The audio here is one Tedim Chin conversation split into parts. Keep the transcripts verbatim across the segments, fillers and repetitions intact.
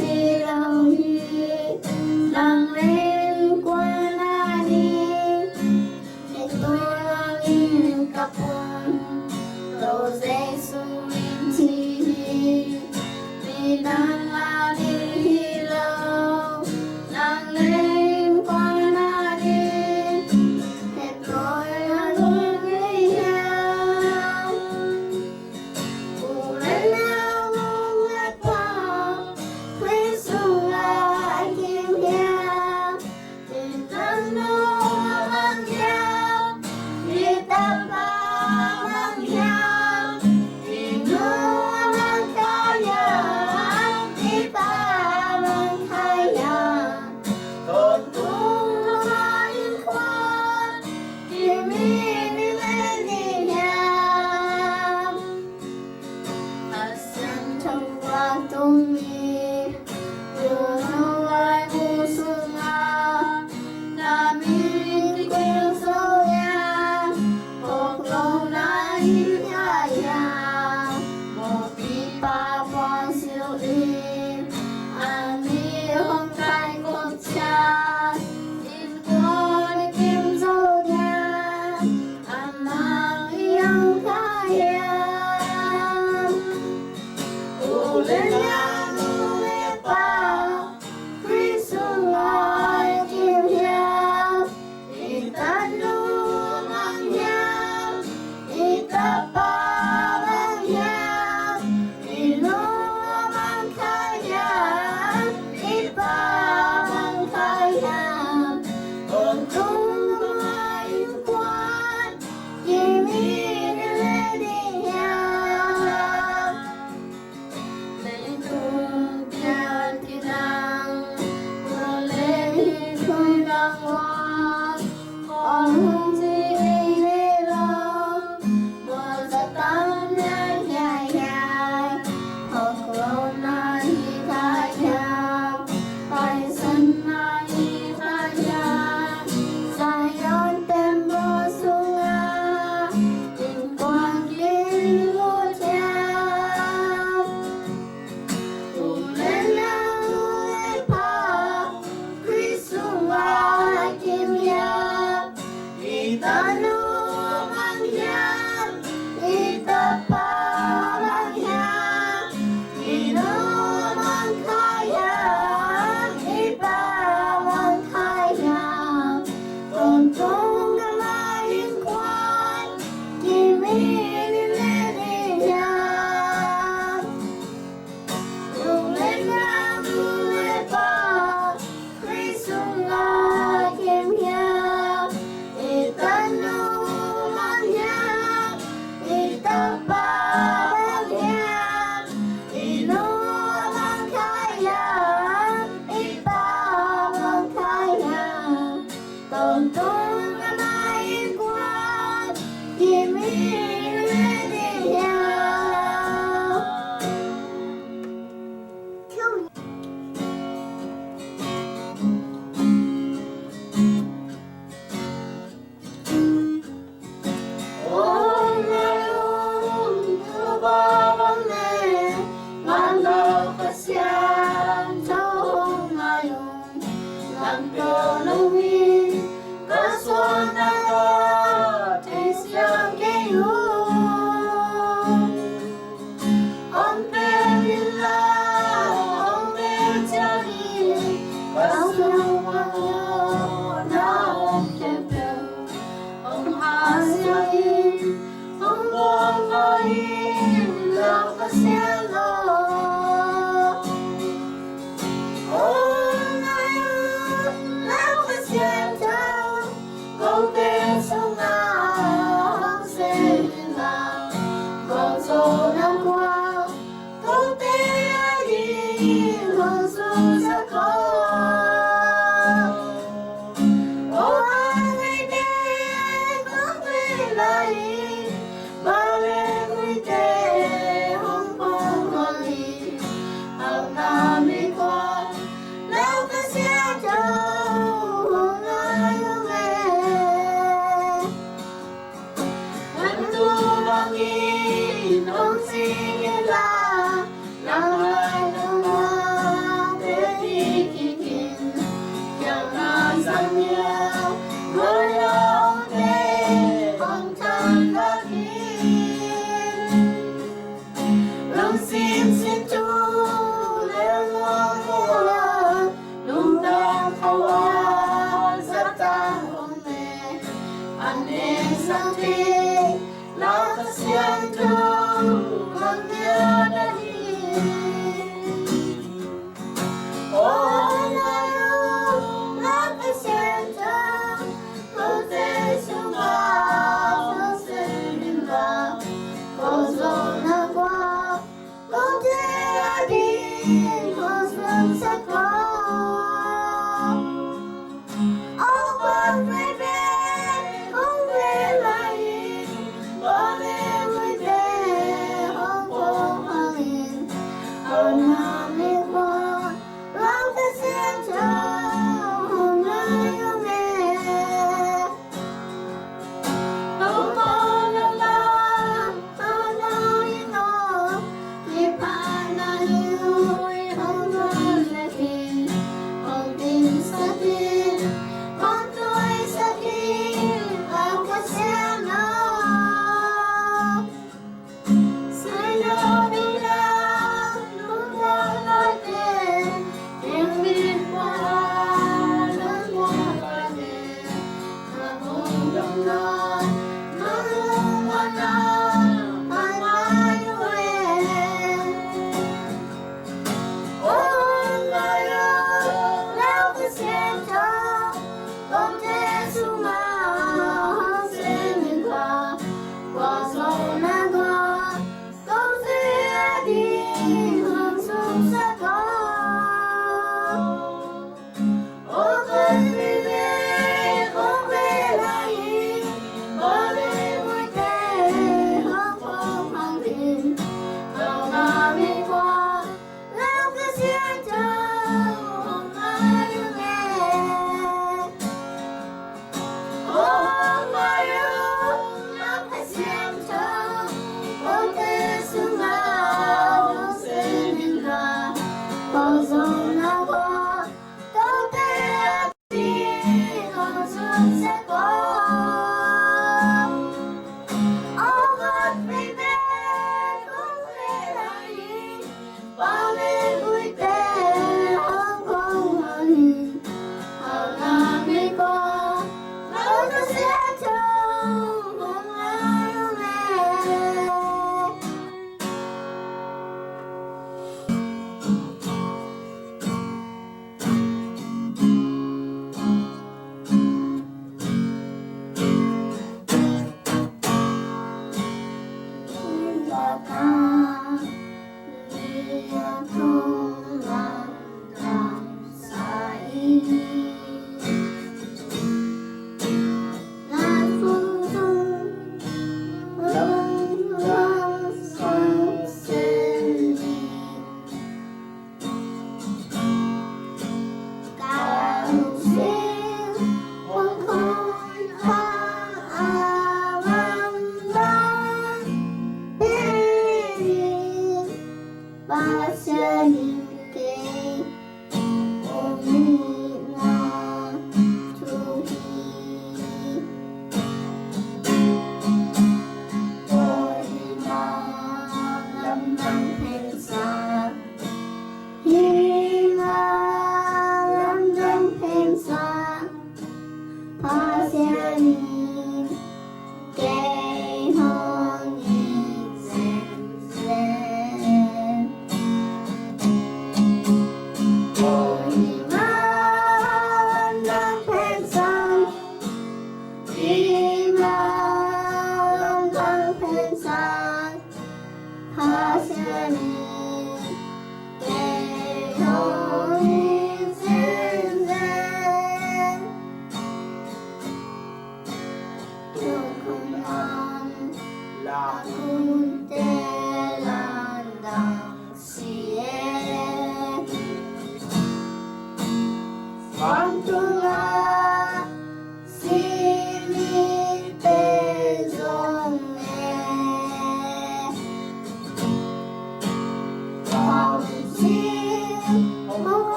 hi lo hi. Nang leng kua na ding, hei tua in ka pun. Lo Jesu in thi hi, mi nang a ding hi lo. Nang leng kua na ding, hei tua in a ding hi hiam? U le nau, nu le pa, Khrih sungah kim hiam? I tanu bang hiam, i tapa bang hiam, i nu bang kha hiam, i pa bang kha hiam, tawntung lama innkuan kim hi ni le ding hiam? A Siangtho a tung mi, tua no lai mu sungah na min kong zo hiam? Phawk lo na hi kha hiam? Mawhpi pa puan silh in a mi hong kai kok ciang, innkuan kim zo hiam? A mang i hong kha hiam? U le nau, nu le pa, Khrih sungah kim hiam? I tanu bang hiam, i tapa bang hiam, i nu bang kha hiam, i pa bang kha hiam, tawntung lama innkuan kim hi ni le ding hiam? Leitung pian kidang, tua leh hih thu dang ua, kong hong ci ei nei lo. Mual za tam hiam, hiam, hiam, phawk lo na hi kha hiam? Paisan na hi kha hiam? Zion temple sungah innkuan kim hi hiam? U le nau, nu le pa, Khrih sungah kim hiam? I tanu bang hiam, i tapa bang hiam, i nu bang kha hiam, i pa bang kha hiam, tawntung lama innkuan kim hi ni le ding hiam? U le nau, nu le pa, Khrih sungah kim hiam? I tanu bang hiam, i tapa bang hiam, i nu bang kha hiam, i pa bang kha hiam, tawntung lama innkuan kim hi ni le ding hiam? Lamto lo hi, ka suan na ka thei siang kei uh. Hong pel in la, hong pel ciang in, ka suan na ka thei siang kei uh. Hong hanciam in, hong buang in, lau ka siang lo. Hong nai un, lau ka siang lo. Kote sungah hong sem in la, kong zo na kua, kote ading hong susia ko. O a ngaite, kote lai, bale kuite hong pong holi, hau na mi kua, lau ka siang lo, hong nai hong e. Lamto bangin hong sing in la, lau nai hong e.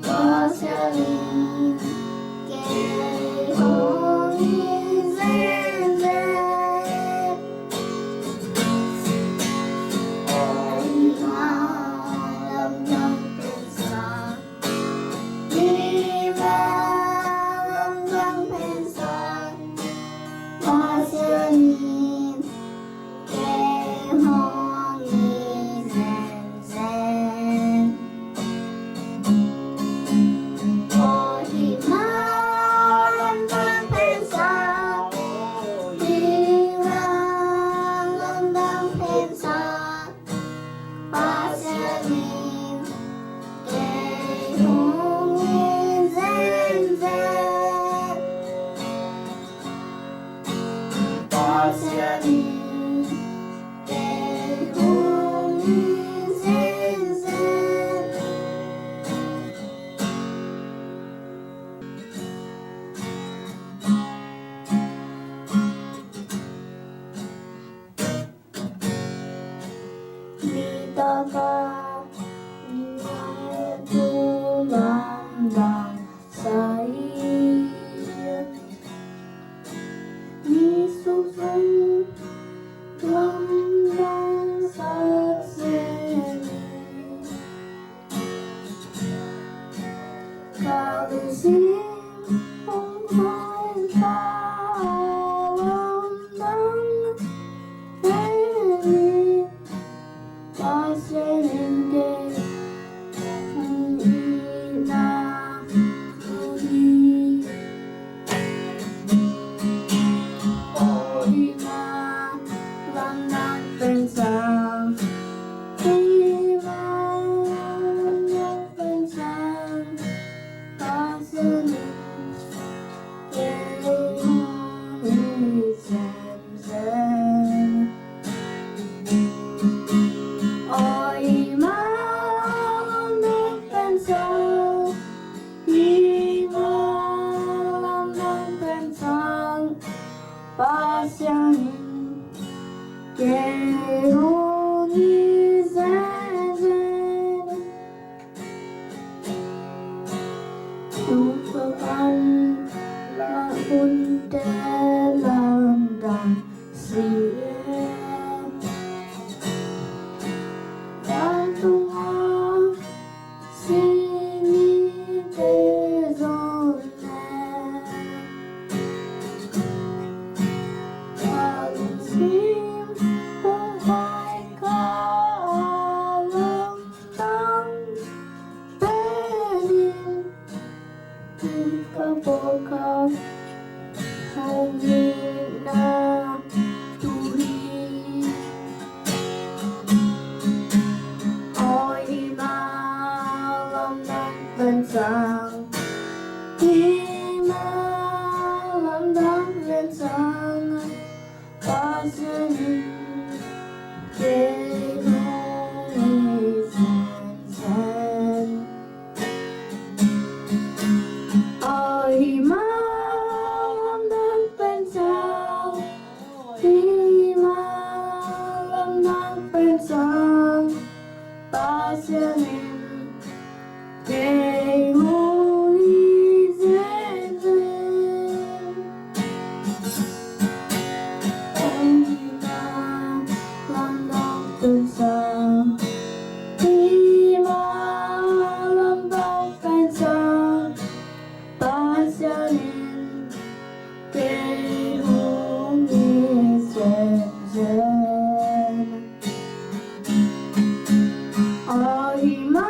Pasian in kei hong it zenzen. Aw, hih ma lamdang Pensan, hih ma lamdang Pensan, Pasian in kei hong it zenzen. Aw, hih ma lamdang Pensan, hih ma lamdang Pensan, Pasian in kei hong it zenzen. Pasian in kei hong it zenzen. Nitak a, nitak a, lamdang sa hi. Ni suk zong lamdang sak zen hi. Ka lungsim hong khuai ta, lamdang pen hi. Pasian in kei hong itna thu hi. Aw, hih ma lamdang Pensan, hih ma lamdang Pensan, Pasian in kei hong it zenzen. Aw, hih ma lamdang Pensan, hih ma lamdang Pensan, Pasian in kei hong it zenzen. Tua pan la hunte lamdang si e. Vantung a si nite zong e. Ka lungsim hong khuai ka lamdang pen hi. Ka pawlkhat hong itna thu hi. Aw, hih ma lamdang Pensan, hih ma lamdang Pensan, Pasian in kei hong it zenzen. Aw, hih ma lamdang Pensan, hih ma lamdang Pensan, Pasian in kei hong it zenzen. Aw, hih ma lamdang Pensan, hih ma lamdang Pensan, Pasian in kei hong it zenzen. Aw, hih ma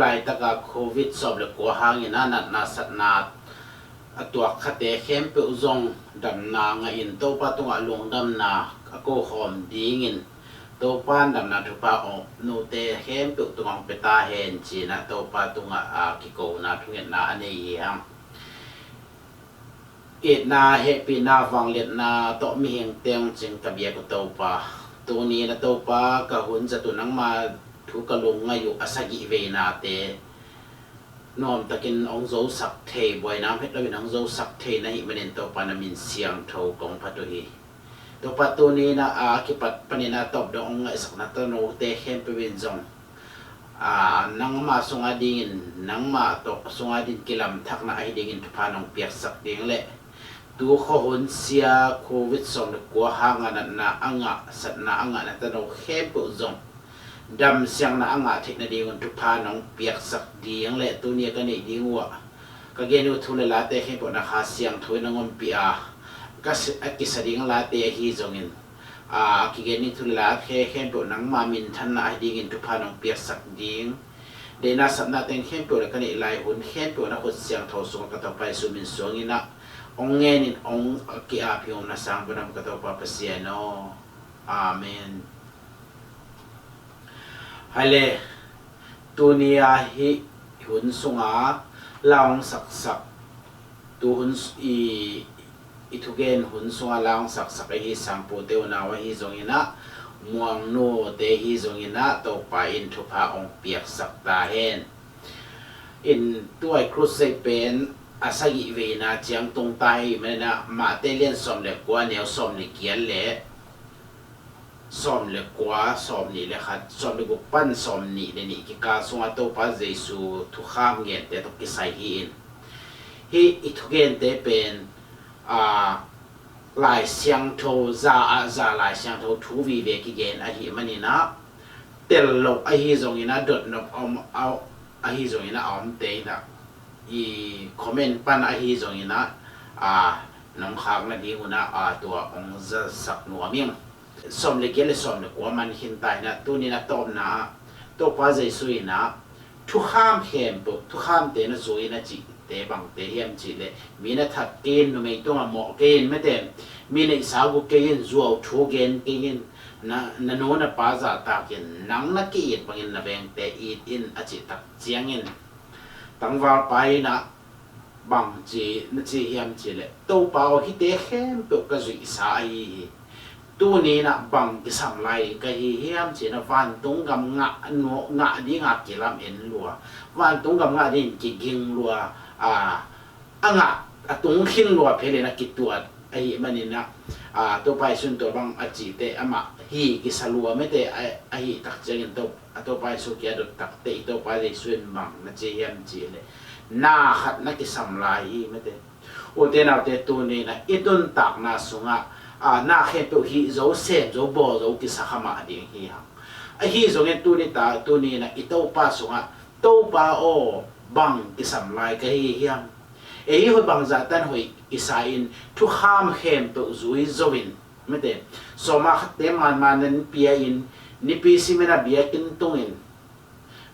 Laitaka Covid sawm le kua hangin a natna satna a tuak khate khempeuh zong damna ngahin Topa tungah lungdamna a kohawm dingin Topa in damna thupha awpnute khempeuh tungah hong pia ta hen cinah Topa tungah a kikona thungetna a nei hi hang. Itna, hehpihna, vangliatna tawh mihingte hong cing ka biak uh Topa, tuni na Topa ka hun zat uh nangma thu ka lungngaih uh a sagih veinate nuamtakin hong zosak thei, buaina om het loin hong zosak thei na hih manin Topa na min siangtho kong phat uh hi. Topa tuni na a kipat panin a tawp dong hong ngaihsakna tanote khempeuh in zong a, nangmah sunga dingin, nangmah tawh sunga dingin kilamthakna ahi dingin thupha nong piaksak ding le tu khuahun sia Covid sawm le kua hanga natna a ngah, satna a ngah na tano khempeuh zong damsiangna a ngah theih nadingun thupha nong piaksak ding le tuni a ka neih ding uh ah ka gen uh thu le late khempeuh na Kha Siangtho in nong ompih a, ka si-, a kisa ding late ahi zongin, a, a kigen ding thu le late khempeuh nangma minthanna ahi dingin thupha nong piaksak ding. Deihna sapna teng khempeuh le ka neih lai hun khempeuh na khut siangtho sungah ka Topa Jesu min suangin ah hong ngenin hong ki-ap hi ung na sang banam ka Topa Pasian aw. Amen. Hale, tuni a hih hun sunga la hong saksak, tu hun s-, i, i thugen hun sunga la hong saksak ahi sangpute unau ahi zongin ah, muangnute ahi zongin ah, Topa in thupha hong piaksak ta hen. In tuai crusade pen a sagih veina ciang tung ta hi manin ah, Mate lian sawm le kua neu sawm le giat le sawm le kua, sawm nih le khat, sawm le guk pan sawm nih le nih kikal sungah Topa Jesu thukham gente tawh kisai hi in. Hih i thugente pen, a, Lai Siangtho za ah za Lai Siangtho thu vive kigen ahi manin ah, tel loh ahi zongin ah, dotnop a om, a, ahi zongin ah, a omte in ah, i comment pan ahi zongin ah, a, nong khak nadingun ah, a, tua hong zasak nuam ing. Sawm le giat le sawm le kua man khin ta in ah, tuni in a tawpna ah Topa Jesu in ah thukham khempeuh, thukhamte na zui in a cihte bangte hiam cih leh, mi na that kei in, numei tungah mawh kei in, mete, mi neihsa gu kei in, zuau thu gen kei in, na, na nu na pa zahtak in, nang na ki-it bangin na vengte it in a cih tak ciangin, tangvalpa in ah bang ci na ci hiam cih leh, Topa aw, hihte khempeuh ka zuihsa ahi hi. Tuni in ah bang kisam lai ding ka hi hiam cih na, vantung gam ngah, ngah dinga kilam en lua, vantung gam ngah dingin kiging lua, a, a ngah, a tung khin lua phel in a kituat ahi manin ah, a, Topa Jesu in tua bang a cihte amah hi kisa lua, mete, a, ahi tak ciangin Topa a Topa Jesu kiang a dot takte i Topa Jesu in bang na ci hiam cih leh, na khat na kisam lai hi, mete. Ute naute, tuni in ah i nuntakna sungah, a, na khempeuh hih zo, sem zo, bawl zo kisa kha mah ding hi hang. Ahi zongin tuni ta, tuni in ah i Topa sungah, Topa aw, bang kisam lai ka hi hiam? Ei hoih, bangzah tan hoih kisa in thukham khempeuh zui zo in, mete, sawma khatte manman nan pia in, nipi simin a biakinn tungin,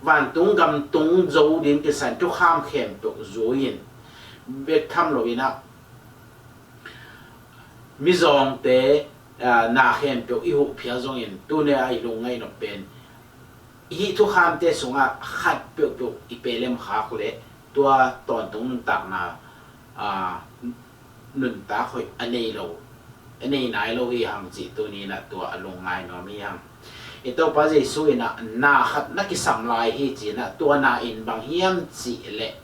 vantung gam tung zo ding kisa in thukham khempeuh zui in, bek tham lo in ah, mizawngte, a, na khempeuh i huh phial zongin, tuni a i lungngaih nop pen hih thukhamte sungah khat peuhpeuh i pelem khak leh tua tawntung nuntakna, a, nuntak hoih a nei lo, a nei nai lo hi hang cih tuni in ah tua a lungngai nuam hi hang. I Topa Jesu in ah na khat na kisam lai hi ci in ah, tua na in bang hiam cih leh,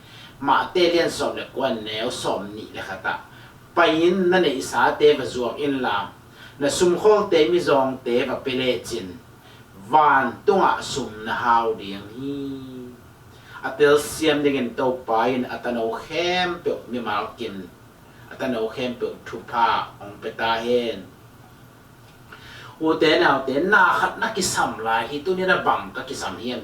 Mate lian sawm le kua neu sawm nih le khat ah, pai in na neihsate va zuak inla, na sumkholte mizawngte va pia lecin, vantungah sum na hau ding hi. A telsiam dingin Topa in a tano khempeuh mimal kim, a tano khempeuh thupha hong pia ta hen. Ute naute, na khat na kisam lai hi, tuni in ah bang ka kisam hiam?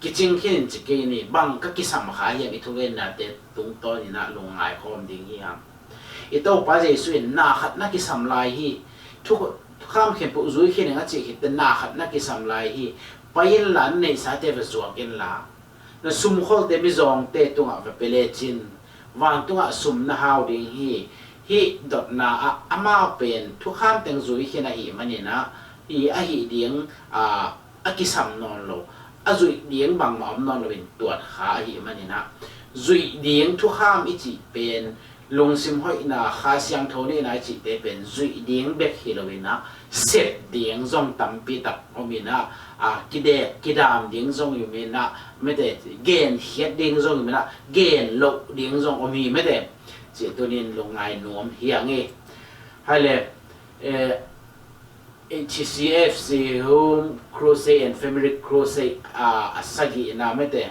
Kicing khin in ci kei ni, bang ka kisam kha hiam, i thugennate tungtawn in ah lungngai khawm ding hi hang. I Topa Jesu in na khat na kisam lai hi, thu, thukham khempeuh zui khin ing a cih khit teh na khat na kisam lai hi, pai inla na neihsate va zuak inla, Na sumkholte mizawngte tungah va pia lecin, vantungah sum na hau ding hi. Hih dotna ah amau pen thukham teng zui khin ahih manin ah, i ahih ding a, a kisam nawn lo, a zuih ding bangmah om nawn loin tuat kha ahih manin ah, zuih ding thukham i cih pen lungsim hoihna, Kha Siangtho neihna i cihte pen zuih ding bek hi loin ah, sep ding zong tampi tak om in ah, a, kidek kidam ding zong om in ah, mete, genkhiat ding zong om in ah, gen loh ding zong om hi, mete. Cih tunin lungngai nuam hi hang e. Hai le, eh, H C F C, Home Crusade and Family Crusade, a, a sagihna, mete,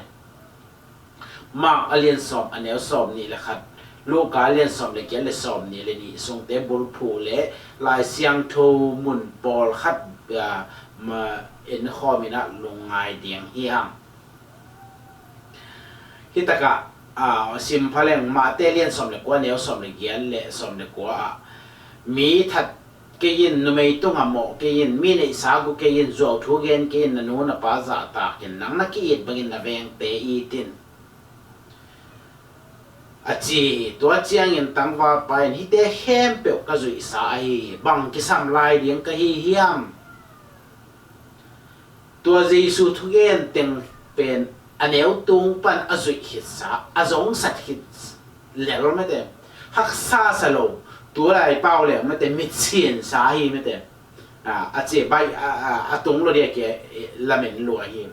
Mark a lian sawm, a neu sawm nih le khat, Luka a lian sawm le giat le sawm nih le nih sungte bulphuh le Lai Siangtho mun pawlkhat, a, ma, en khawm in ah lungngai ding hi hang. Hih takah, a, sim pha leng, Mate lian sawm le kua, neu sawm le giat le sawm le kua ah, mi that kei in, numei tungah mawh kei in, mi neihsa gu kei in, zuau thu gen kei in, na nu na pa zahtak in, nang na ki-it bangin na vengte it in, a ci hi. Tua ciangin tangvalpa in, hihte khempeuh ka zuihsa ahi hi, bang kisam lai ding ka hi hiam? Tua Jesu thugen teng pen a neu tung pan a zuih khitsa, a zongsat khit lel, mete, haksa sa lo, tu lai pau le, mete, mitsinsa hi, mete. A, a ci baih, a, a, a tung lo dia kia, eh, lamen lua hi.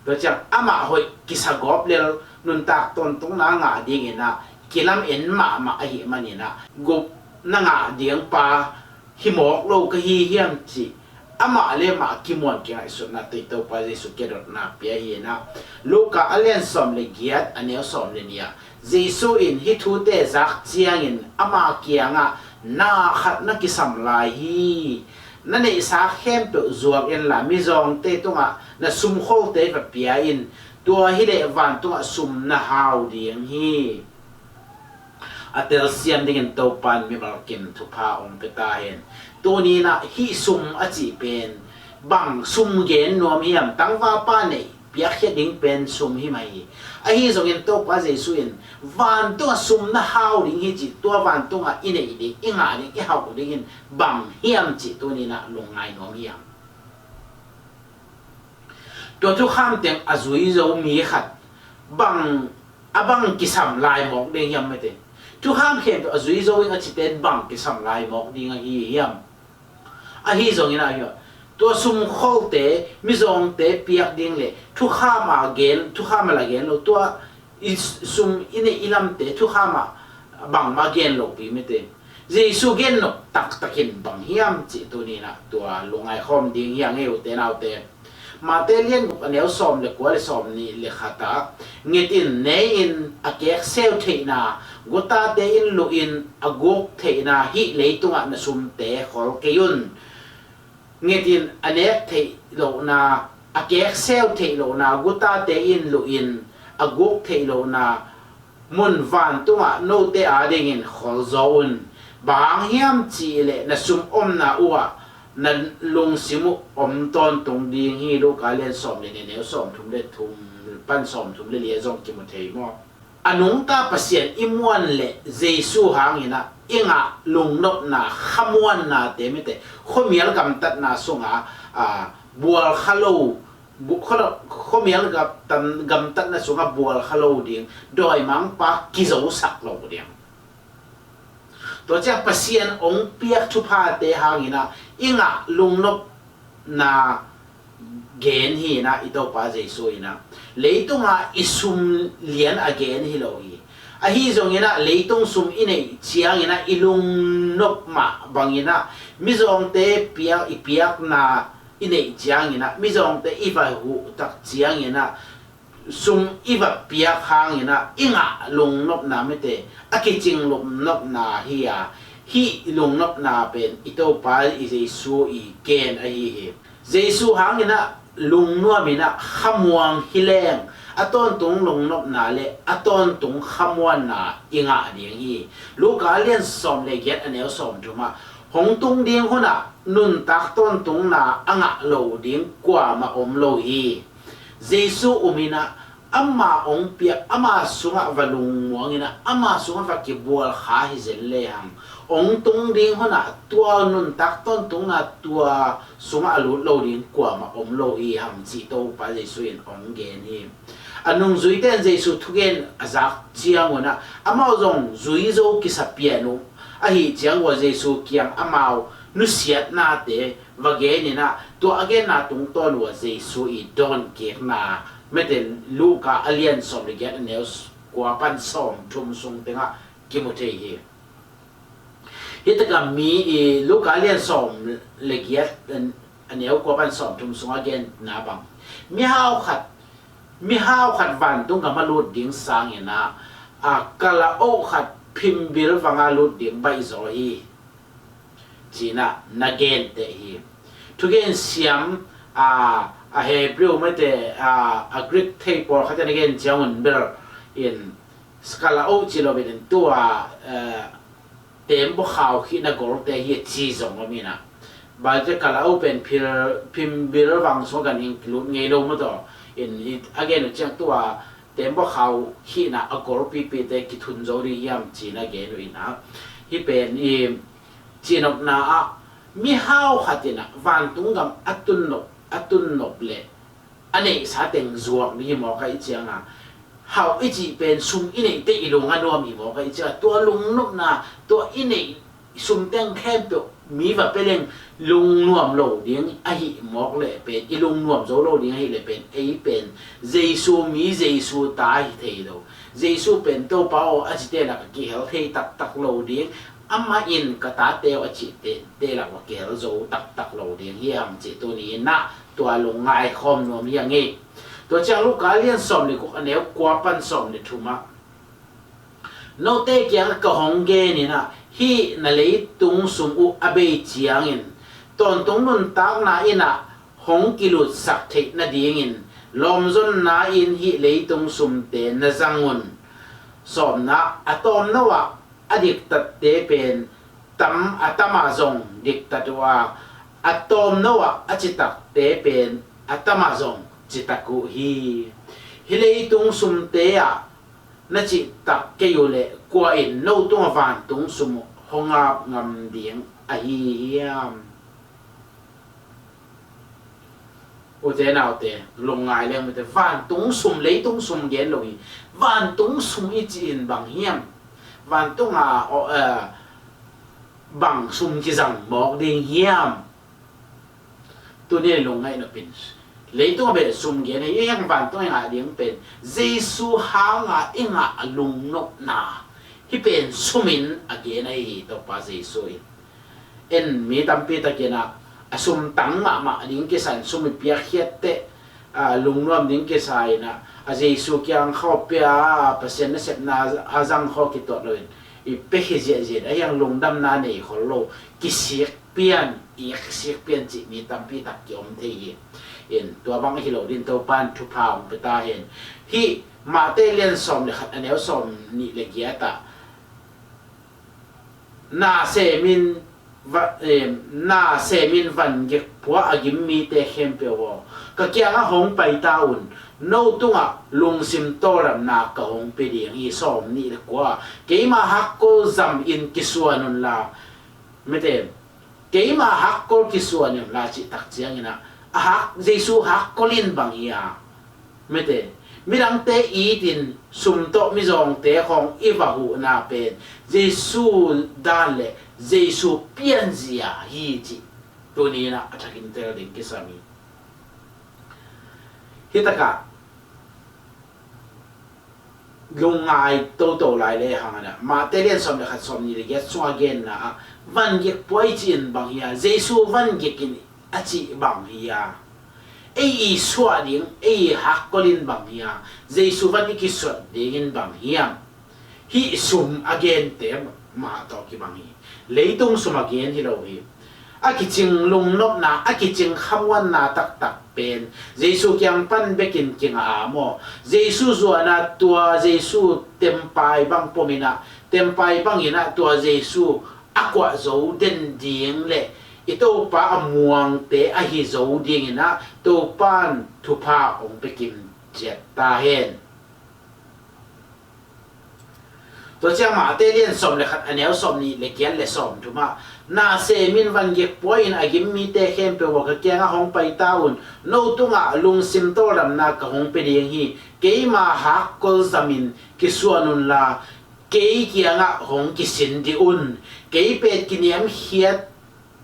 Tua ciang amah hoih kisa gawp lel, nuntak tawntungna ngah dingin ah kilamen mahmah ahih manin ah, gupna ngah ding pa hi mawk lo ka hi hiam cih amah le amah kimuan kingaihsutna tawh i Topa Jesu kedotna pia hi in ah, Luka a lian sawm le giat, a neu sawm le nih ah, Jesu in hih thute zak ciangin ama kiangah, na khat na kisam lai hi. Na neihsa khempeuh zuak inla, mizawngte tungah na sumkholte va pia in, tua hileh vantungah sum na hau ding hi. A telsiam dingin Topa in mimal kim thupha hong pia ta hen. Tuni in ah hih sum a cih pen bang sum gen nuam hiam? Tangvalpa neih piakkhia ding pen sum hi mai hi. Ahi zongin Topa Jesu in vantungah sum na hau ding hi cih, tua vantungah i neih ding, i ngah ding, i hauh ding in bang hiam cih tuni in ah lungngai nuam hiam? Tua thukham teng a zui zo mi khat bang, a bang kisam lai mawk ding hiam, mete? Thukham khempeuh a zui zo in a cite bang kisam lai mawk ding ahi hiam? Ahi zongin ah, tua sumkholte mizawngte piak ding le thukham a gen, thukham a la gen lo, tua i sum i neih i lamte thukham ah bangmah gen lopi, mete. Jesu gen nop taktakin bang hiam cih tuni in ah tua lungngai khawm ding hi hang e, ute naute. Mate lian guk, a neu sawm le kua le sawm nih le khat ah, nget in, ne in, a kekseu theihna gutate in luh in, a guk theihna hih leitungah na sumte khol kei un. Nget in, a nek theih lohna, a kekseu theih lohna gutate in luh in, a guk theih lohna mun vantungah note adingin kholzaw un. Bang hang hiam cihleh na sum omna uhah na lungsim uh om tawntung ding hi. Luka lian sawm le nih, neu sawmthum le thum pan sawmthum le li ah zong kimu thei maw? A nungta Pasian i muan leh Jesu hangin ah i ngah lungnopna, khamuannate, mite, khuamial gamtatna sunga, a, bual kha lo, bu-, khualo-, khuamial gamtat-, gamtatna sunga bual kha lo ding, dawimangpa kizosak lo ding. Tua ciang Pasian hong piak thuphate hangin ah i ngah lungnopna gen hi in ah, i Topa Jesu in ah leitunga i sum lian a gen hi lo hi. Ahi zongin ah leitung sum i neih ciangin ah i lungnop mah bangin ah mizawngte piak, i piakna i neih ciangin ah, mizawngte i va huh tak ciangin ah, sum i va piak hangin ah i ngah lungnopna, mite, a kicing lungnopna hi a, hih lungnopna pen i Topa i Jesu i gen ahi hi. Jesu hangin ah lungnuam in ah khamuang hi leng a tawntung lungnopna le a tawntung khamuanna i ngah ding hi. Luka lian sawm le giat, a neu sawmthum ah, hong tung ding hunah nuntak tawntungna a ngah lo ding kuamah om lo hi. Jesu um in ah ama hong piak, ama sungah va lungmuang in ah, ama sungah va kibual kha hi zen lehang, hong tung ding hunah tua nuntak tawntungna tua sungah a lut lo ding kuamah om lo hi hang cih Topa Jesuh in hong gen hi. A nungzuite in Jesuh thugen a zak ciangun ah, amau zong zui zo kisa pian uh ahih ciang ua Jesuh kiang amau nusiatnate va gen in ah, tua a genna tungtawn ua Jesuh i dawnkikna, mete, Luka a lian sawm le giat a neu kua pan sawm thum sung tengah kimu thei hi. Hih takah mi i Luka a lian sawm le giat a neu kua pan sawm thum sungah genna bang, mihau khat, mihau khat vantung gam a lut ding sangin ah, a kalaoh khat phimbil vanga lut ding baih zaw hi, ci-in ah na genteh hi. Thugen siam, a, a Hebrew mete, a, a Greek thei pawlkhat in a gen ciangun bel in, kalaoh ci lo in, tua, eh, teembaw khau khihna golte hi a ci zong om in ah. Bangte kalaoh pen phil, phimbil vang sung gan in kilut ngei lo maw taw. In, i, a gen uh ciang tua teembaw khau khihna a golpipite kithun zo ding hiam ci-in a gen uh in ah. Hih pen i cihnopna ah mihau khat in ah vantung gam a tunnop, a tunnop leh a neihsa teng zuak ding hi mawk ahih cianga, hauh i cih pen sum i neihte i lung a nuam hi mawk ahih cianga, tua lungnopna, tua i neih sum teng khempeuh mi va pia leng lungnuam lo ding ahih mawk leh pen, i lungnuam zo lo ding ahih leh pen, ei pen Jesu mi, Jesu ta hi thei lo. Jesu pen Topa aw a cite lak a kihel thei taktak lo ding, amah in ka tate aw a cihte, te lak a kihel zo taktak lo ding hi hang cih tuni in ah tua lungngai khawm nuam hi hang hi. Tua ciang Luka a lian sawm le guk a neu kua pan sawm le thum ah, note kiangah ka hong gen in ah, hih na leitung sum uh a bei ciangin tawntung nuntakna in ah hong kilutsak theih nadingin lawmzonna in hih leitung sumte na zang un. Sawmna, a tawmno ah a diktatte pen tam, a tamah zong diktat uh a, a tawmno ah a citakte pen a tamah zong citak uh hi. Hih leitung sumte ah na cihtak kei uh leh kua in no tungah vantung sum hong ap ngam ding ahi hiam? Ute naute, lungngai leng mite, vantung sum, leitung sum gen lo hi. Vantung sum i cih in bang hiam? Vantung a, aw, eh, bang sum kizang mawk ding hiam? Tuni lungngaih nopin, leitung a beh sum gen hi, i hang vantung i ngah ding pen Jesu hanga i ngah a lungnopna, hih pen sum in a gen ahi hi, Topa Jesu in. En mi tampi takin ah, a sum tang mahmah ding kisa in, sum i piakkhiat teh, a, lungnuam ding kisa in ah, a Jesu kiang khawpia, a, Pasian nasepna a zang khaw kituat loin, i piakkhiat ziahziah, a hiang lungdamna nei khol lo, kisik pian, i kisik pian cih mi tampi tak kiom thei hi. In, tua bang ahi lo ding Topa in thupha hong pia ta hen. Hih Mate lian sawm le khat a neu sawm nih le giat ah, na semin va-, em, na semin van gik pua a gim mite khempeuh aw, ka kiangah hong pai ta un, no tungah lungsim tawldamna ka hong pia ding hi. Sawm nih le kua, keima hakkol zam in kisuan unla, mite, keima hakkol kisuan unla cih tak ciangin ah, a hak, Jesu hakkol in bang hi a, mite, midangte itin sum tawh mizawngte khawng i va huhna pen Jesu dan le Jesu pianzia hi cih tuni in ah a thakin tel ding kisam hi. Hih takah lungngai toto lai le hang a, Mate lian sawm le khat, sawm nih le giat sungah genna ah, van gik pua i cih in bang hi a, Jesu van gik in a cih bang hi a, ei i suah ding, ei i hakkol in bang hi a, Jesu van i kisuat ding in bang hiam? Hih sum a gente mah tawh kibang hi. Leitung sum a gen hi lo hi. A kicing lungnopna, a kicing khamuanna taktak pen Jesu kiang pan bekin kinga a maw? Jesu zuan a, tua Jesu tempai bang pom in ah, tempai bangin ah tua Jesu a kuah zo den ding le i Topa a muangte ahi zo dingin ah Topa in thupha hong pia kim ciat ta hen. Tua ciang Mate lian sawm le khat, a neu sawm nih le giat le sawm thum ah, na semin vangik pua-in a gim mite khempeuh aw, ka kiangah hong pai ta un. No tungah lungsim tawldamna ka hong pia ding hi. Keima hakkol zamin kisuan unla, kei kiangah hong kisin dih un. Kei pen kiniamkhiat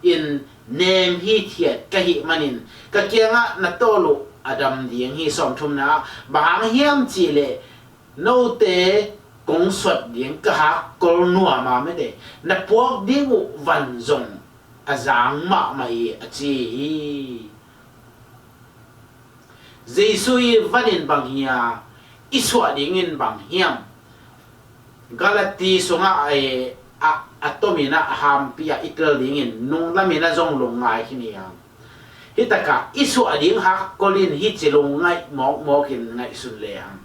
in nem hithiat ka hih manin, ka kiangah na tawl uh a dam ding hi. Sawm thumna ah, bang hang hiam cihleh, note kong suat ding ka hakkol nuam a, mete, na puak ding uh van zong a zang mahmah hi, a ci hi. Jesu i van in bang hi a, i suah dingin bang hiam? Galati sungah a, a, a tomin ah a hampi ah i tel dingin nunglamin ah zong lungngai khin hi hang. Hitakah i suah ding hakkol in hici lungngaih mawkmawk in ngaihsun le hang.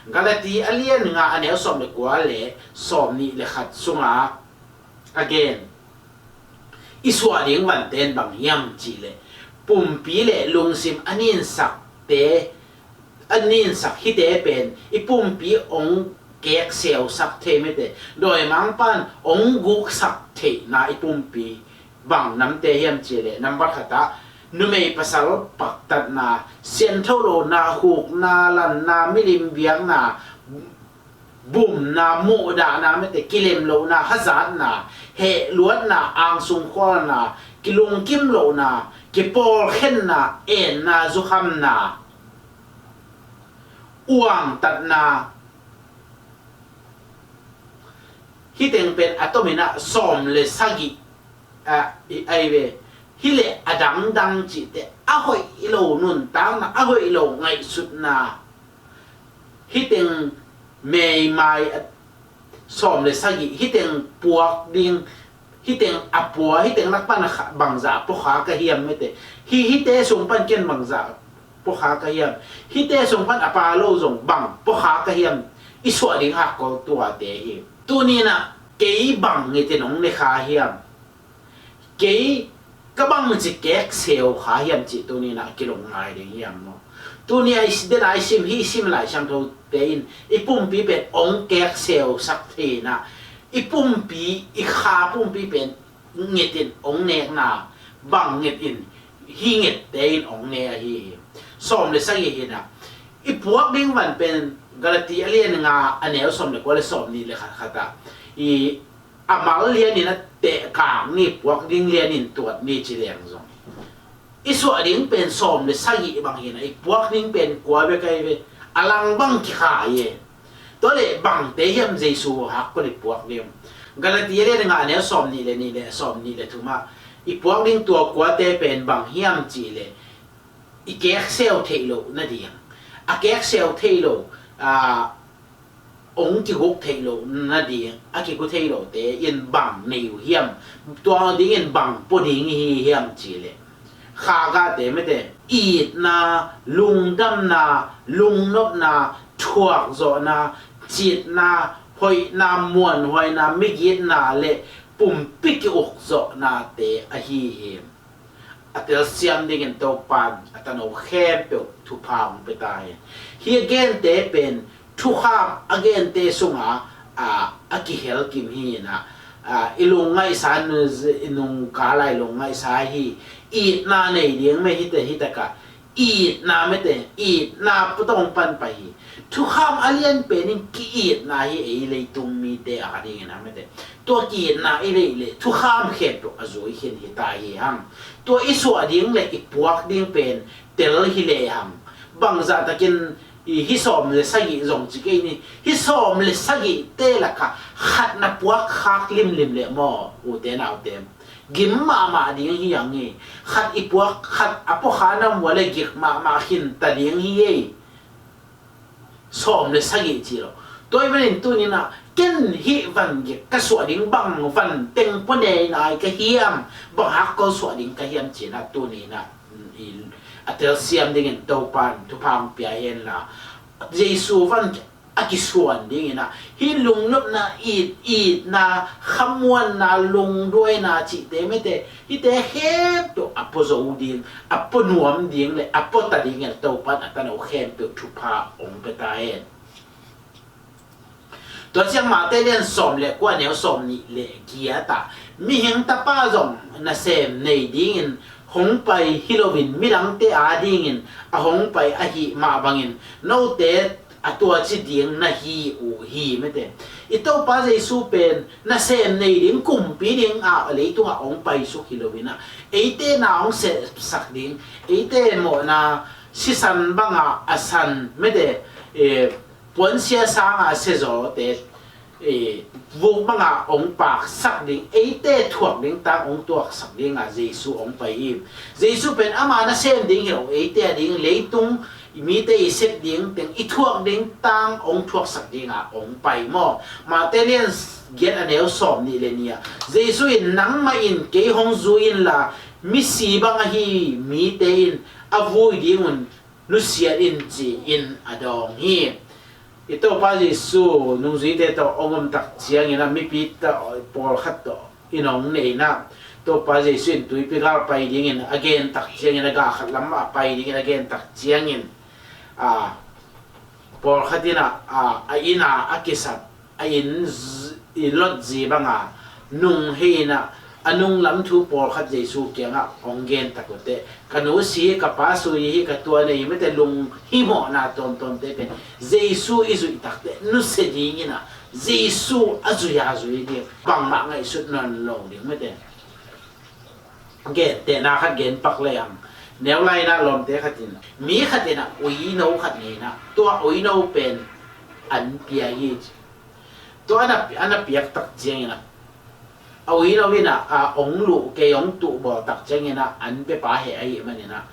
Galati a lian nga, a neu sawm le kua le sawm nih le khat sungah a gen. I suah ding vante in bang hiam cihleh, pumpi le lungsim a ninsakte, a ninsak hite pen i pumpi hong kekseusak thei, mete, dawimangpa'n hong guksak theihna i pumpi bang namte hiam cihleh, nambat khat ah numei pasal paktatna, siantho lohna, hukna, lanna, milim biakna, bumna, muhdahna, mete, kilem lohna, hazatna, hehluatna, angsung khualna, kilungkim lohna, kipawlkhenna, enna, zukhamna, uangtatna, hiteng pen a tomin ah sawm le sagih, a, i, ai ve, hileh a dangdang cihte, a hoih lo nuntakna, a hoih lo ngaihsutna, hiteng meimai a, sawm le sagih, hiteng puak ding, hiteng a pua, hiteng lak pan a kha, bangzah a puakha ka hiam, mete. Hi, hite sung pan ken bangzah a puakha ka hiam? Hite sung pan a pha lo zong bang puakha ka hiam? I suah ding hakkol tuate hi. Tuni-in ah kei bang ngitin hong ne kha hiam? Kei ka bangci kekseu kha hiam cih tuni-in ah kilungngai ding hiam maw? Tuni-a i si, den a i sim, hih i sim Lai Siangthote in i pumpi pen hong kekseusak thei-in ah, i pumpi, i kha pumpi pen ngitin hong nekna bang ngitin, hih ngitte in hong ne ahi hi. Sawm le sagih hi-in ah, i puak ding van pen Galati a lian nga, a neu sawm le kua le sawm nih le khat khat ah, i a mal lianin a tehkak ni, puak ding lianin tuat ni ci leng zong, i suah ding pen sawm le sagih bang hi-in ah, i puak ding pen kua bek ahi ve, a lang bang kikhai e. Tua leh bangte hiam Jesu hakkol i puak ding? Galati a lian nga, a neu sawm nih le nih le sawm nih le thum ah, i puak ding tua kuate pen bang hiam cihleh, i kekseu theih loh nading, a kekseu theih loh, a, hong kiguk theih loh nading, a kiguk theih lohte in bang nei uh hiam? Tua dingin bang pua ding i hi hiam cihleh, kha gahte, mete, itna, lungdamna, lungnopna, thuakzawhna, citna, hoihna, muanhuaina, migitna le pumpi ki-ukzawhnate ahi hi. A telsiam dingin Topa'n a tano khempeuh thupha hong pia ta hi. Hih a gente pen thukham a gente sunga, a, a kihel kim hi-in ah, a, i lungngaihsa, i nungkal a i lungngaihsa hi. Itna nei ding mah hi teh, hi takah itna, mete, itna pua tawh hong pan pah hi. Thukham a lian pen in ki-itna hi, ei leitung mite a dingin ah, mete. Tua ki-itna i neih leh thukham khempeuh a zui khin hi ta hi hang. Tua i suah ding le i puak ding pen tel hi lehang, bangzah takin i hih sawm le sagih zong ci kei ni, hih sawm le sagihte lakah khat na puak khak limlim leh maw, ute naute, gim mahmah ding hi hang hi. Khat i puak, khat a puakha na mu a leh gik mahmah khin ta ding hi ei. Sawm le sagih ci lo. Tua ahih manin tuni-in ah ken hih van gik ka suah ding, bang van teng pua nei nai ka hiam, bang hakkol suah ding ka hiam ci-in ah tuni-in ah, i, a telsiam dingin Topa'n thupha hong pia hen la, Jesu van gik a kisuan dingin ah, hih lungnopna, it, itna, khamuanna, lungduaina cihte, mete, hihte khempeuh a pua zo ding, a pua nuam ding le a pua ta dingin Topa'n a tano khempeuh thupha hong pia ta hen. Tua ciang Mate lian sawm le kua neu sawm nih le giat ah, mihing tapa zong nasem nei dingin hong pai hi loin midangte adingin a hong pai ahi mah bangin note a tuaci ding na hi uh hi, mete. I Topa Jesu pen nasem nei ding, kumpi ding a leitungah hong paisuk hi loin ah, eite na hong sepsak ding, eite mawhna sisan banga a san, mete, eh, puansia sanga a siazawte, eh, vuk banga hong paksak ding, eite thuak ding tang hong tuaksak dinga Jesu hong pai hi. Jesu pen ama nasem ding hi lo, eite ading leitung mite i sep ding teng i thuak ding tang hong thuaksak dinga hong pai maw. Mate lian giat a neu sawm nih le nih ah, Jesu in, "Nangmah in kei hong zui inla, misi bang ahi mite in a vui dingun nusiat in," ci-in a dawng hi. I Topa Jesu nungzuite tawh hong om tak ciangin ah, mipi tawh, pawlkhat tawh in hong neihna, Topa Jesu in tuipi gal pai dingin a gen tak ciangin, a gah khat lam a pai dingin a gen tak ciangin, a, pawlkhat in ah, a, a inn ah a kisap, a inn z-, i lot zi banga nung hei in ah, a nunglam thu pawlkhat Jesu kiangah hong gen tak uh teh, "Ka nu si hi, ka pa sui hi, ka tua nei hi," mete, lunghimawhna tuamtuamte pen Jesu i zuih tak teh nusia dingin ah, Jesu a zui a zui ding, bangmah ngaihsut nawn lo ding, mete. Gentehna khat gen pak lehang, neu lai-in ah lawmte khat in, mi khat in ah uino khat nei in ah, tua uino pen an pia hi ci. Tua an a, an a piak tak ciangin ah, a uino in ah, a, hong luh kei, hong tuh bawl tak ciangin ah, an pepa heh ahih manin ah,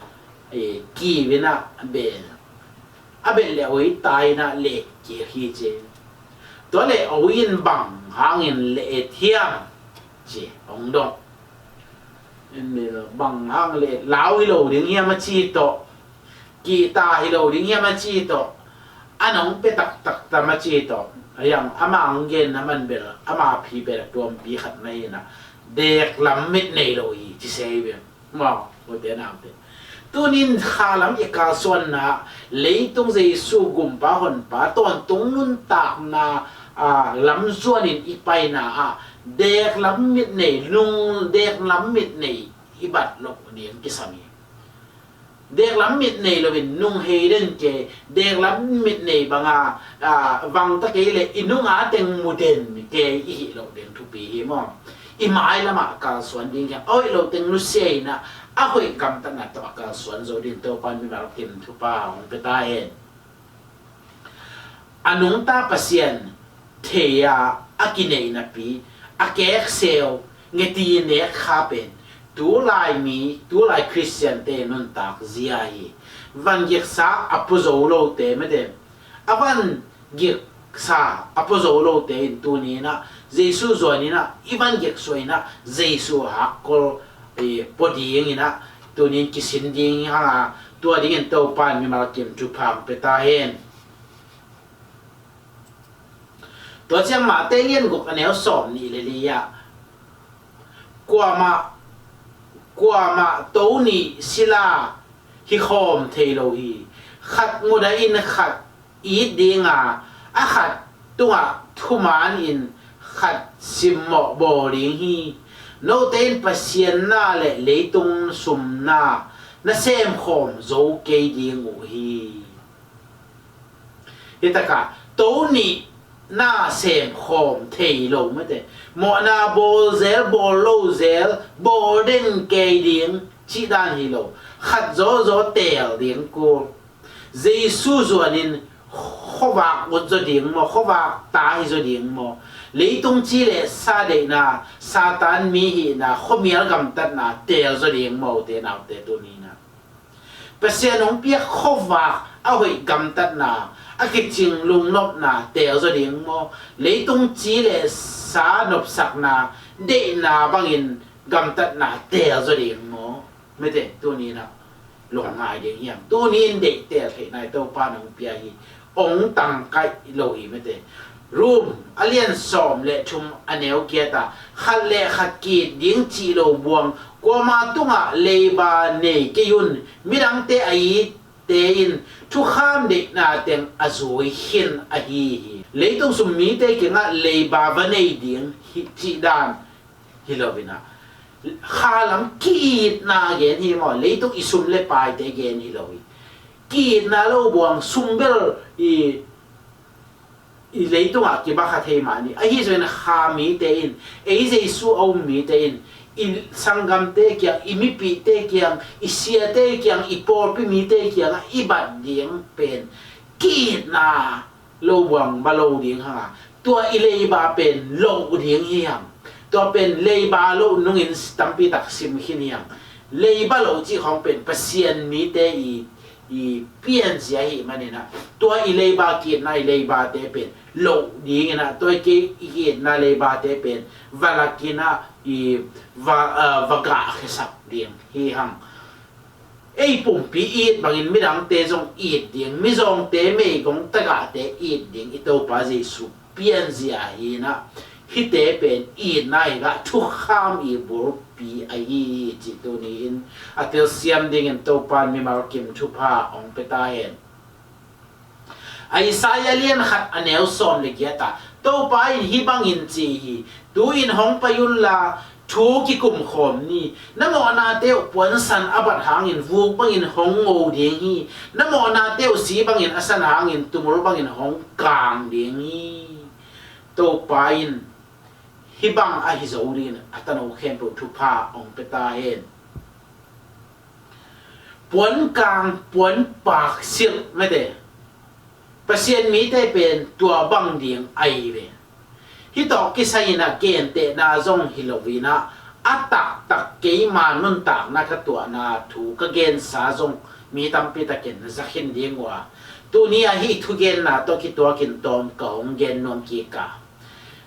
e, kiu in ah, bel a belh le ui ta in ah leh kik hi ci. Tua leh ui in, "Bang hangin leh et hiam?" ci hong dong. Bang hang leh, lau hi lo ding hiam a ci tawh, kihta hi lo ding hiam a ci tawh, a nong pia taktak tam a ci tawh, a yang ama ang gen na man bel, ama phi bel a tuampi khat mai in ah, deklam mit nei lo hi ci se hi bel. Maw, ute naute. Tunin khalam i kalsuanna, leitung Jesu gumpa honpa tawntung nuntakna, a, lamzuanin i paina ah, deklam mit nei, nung deklam mit nei i bat loh ding kisam hi. Deklam mit nei loin nung hei den kei, deklam mit nei banga, a, vangta kei leh i nunga teng mu den kei i hih loh ding thupi hi maw. I mailamah kalsuan ding hi a, a hoih lo teng nusia in ah, a hoih gamtatna tawh a kalsuan zo ding Topa in mimal kim thupha hong pia ta hen. A nungta Pasian thei-a a kineihnapi, a kekseu, ngeti nek kha pen tulai mi, tulai Khristiante nuntak zia hi. Van giksa a pua zo lote, mete, a van giksa a pua zo lote in tuni in ah, Jesu zuan in ah, i van giksuah in ah, Jesu hakkol, eh, pua ding in ah, tunin kisin ding hi hang a, tua dingin Topa in mimal kim thupha hong pia ta hen. Tua ciang Mate lian guk a neu sawm nih le li ah, kuamah, kuamah to nih sila hi khawm thei lo hi. Khat mudah in khat it dinga, a khat tungah thuman in khat simmawh bawl ding hi. Note in Pasian na le leitung sumna na semkhawm zo kei ding uh hi. Hitakah to nih na semkhawm thei lo, mete. Mawhna bawl zel, bawl lo zel, bawl den kei ding cih dan hi lo. Khat zawzaw teel ding kul. Jesu zuanin khuavak ut zaw ding maw, khuavak ta hi zaw ding maw. Leitung ci le sa deihna, Satan mi hihna, khuamial gamtatna teel zaw ding maw, ute naute, tuni in ah. Pasian hong piak khuavak a hoih gamtatna, a kicing lungnopna teel zaw ding maw? Leitung ci le sa nopsakna, deihna bangin gamtatna teel zaw ding maw? Mete, tuni in ah lungngai ding hiam? Tuni in deih teel theihna i Topa in hong pia hi. Hong tangkaih lo hi, mete. Rom a lian sawm le thum a neu giat ah, khat le khat ki-it ding cih lo buang, kuama tungah leiba nei kei un, midangte a itte te in thukham deihna teng a zui khin ahi hi. Leitung sum mite kiangah leiba va nei ding hi cih dan hi lo in ah, khalam ki-itna gen hi maw, leitung i sum le paite gen hi lo hi. Ki-itna lo buang, sum bel i i leitungah kibakha thei mah ni. Ahi zongin kha mite in, ei Jesu a um mite in, i sanggamte kiang, i mipihte kiang, i siate kiang, i pawlpi mite kiangah i bat ding pen ki-itna lo buang ba lo ding hang a, tua i leiba pen loh ding hi hang. Tua pen leiba loh nungin tampi tak sim khin hi hang. Leiba loh cih khawng pen Pasian mite i i pianzia ahih manin ah, tua i leiba ki-itna, i leibate pen loh dingin ah, tua i ki-, i ki-itna leibate pen va lak in ah, i va, ah, va gahkhiasak ding hi hang. Ei pumpi it bangin midangte zong it ding, mizawngte, meigong tagahte it ding i Topa Jesu pianzia hi in ah, hihte pen itna hi gah thukham i bulpi ahi hi cih tuni-in a telsiam dingin Topa in mimal kim thupha hong pia ta hen. Isaiah lian khat a neu sawm le giat ah Topa in hih bangin ci hi: Tu-in hong pai unla, thu kikum khawm ni. Na mawhnate uh puansan a bat hangin vuk bangin hong ngo ding hi. Na mawhnate uh si bangin a san hangin tumul bangin hong kang ding hi. Topa in hih bang ahi zo dingin a tano khempeuh thupha hong pia ta hen. Puankang, puanpak silh mete. Pasian mite pen tua bang ding ahi ve. Hih tawh kisai in ah gentehna zong hi lo in ah, a taktak keima nuntakna ka tuahna thu ka gensa zong mi tampi takin za khin ding uh a, tuni ah hih thugenna tawh kituakin tawm ka hong gen nuam kik a.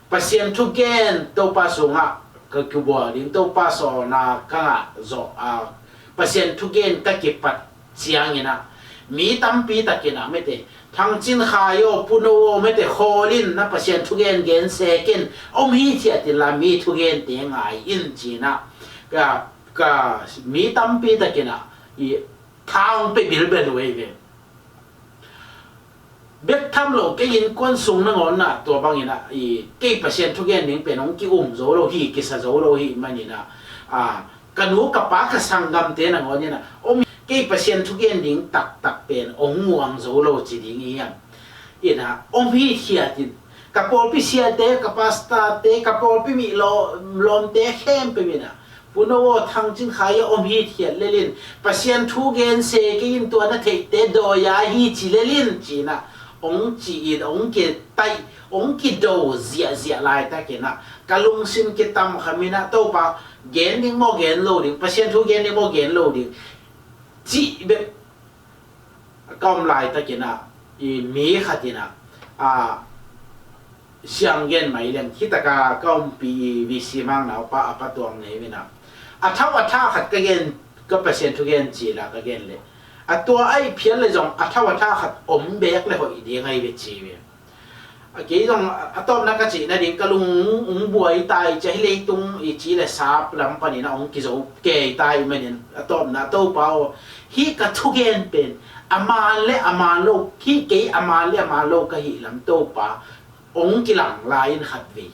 Pasian thugen Topa sungah ka kibual ding, Topa sawlna ka ngah zawh a, Pasian thugen ka kipat ciangin ah, mi tampi takin ah mete, Thang Cin Khai aw, Pu No aw mete, khawl in, na Pasian thugen gen sek in, om hithiat inla mi thugente ngai in ci-in ah, ka, ka, mi tampi takin ah i tha hong pia bilbel uh ei ve. Bek tham lo, kei innkuan sung nangawn ah tua bangin ah, i, kei Pasian thugen ding pen hong ki-um zo lo hi, kisa zo lo hi manin ah, a, ka nu ka pa ka sanggamte nangawn in ah, om, kei Pasian thugen ding taktak pen hong muang zo lo ci ding hi hang. In ah, om hithiat in, ka pawlpi siate, ka pastorte, ka pawlpi mi law-, lawmte khempeuh in ah, Pu No aw, Thang Cin Khai aw, om hithiat lel in, Pasian thugen sek in, tua na theihte dawi a hi ci lel in, ci-in ah hong ci-in, hong kitaih, hong kido ziahziah laitakin ah, ka lungsim kitamkham in ah, Topa, gen ding maw gen lo ding, Pasian thu gen ding maw gen lo ding, cih bek ka om laitakin ah, i, mi khat in ah, a, siang gen mai leng, hih taka ka umpi i V C Mang naupa a pa Tuang Nei in ah, a thau a tha khat ka gen, ka Pasian thugen ci la ka gen leh, a tua a i phial leh zong a thau a tha khat om bek leh hoih ding ahi ve ci ve. A kei zong a, a tawpna ka cih nading ka lung hong buai ta i ci a, hih leitung i ci le sap lam panin ah hong kizo kei ta i manin, a tawpna, Topa aw, hih ka thugen pen a man le a man lo, hih kei a man le a man lo ka hih lam, Topa, hong kilang lai in khat vei.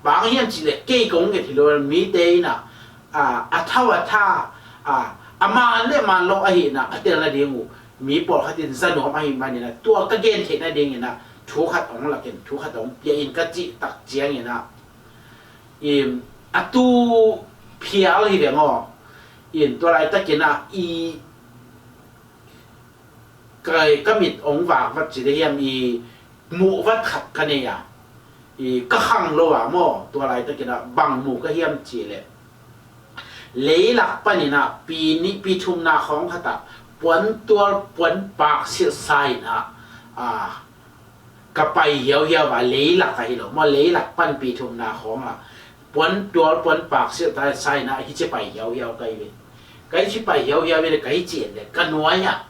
Bang hiam cih leh kei kong nget hi lo, mite in ah, a, a thau a tha, a, a man le man lo ahihna a tel nading uh mi pawlkhat in za nuam ahih manin ah, tua ka gen theih nadingin ah thu khat hong lak in, thu khat hong pia in ka cih tak ciangin ah, i, a tu phial hi veng aw. In tua laitakin ah i, ka, ka mit hong vak vat ci le hiam, i, muh vat khat ka nei a, i, ka khang lo a maw, tua laitakin ah bang mu ka hiam cih leh, leilak panin ah pi nih pi thumna khawng khat ah puantual puanpak silhsa in ah, a, ka pai hiauhiau a, leilak ahi lo maw, leilak pan pi thumna khawng ah puantual puanpak silhsa in ah hici pai hiauhiau ka hi ve. Ka hici pai hiauhiau ve le ka hici en le ka nuai ah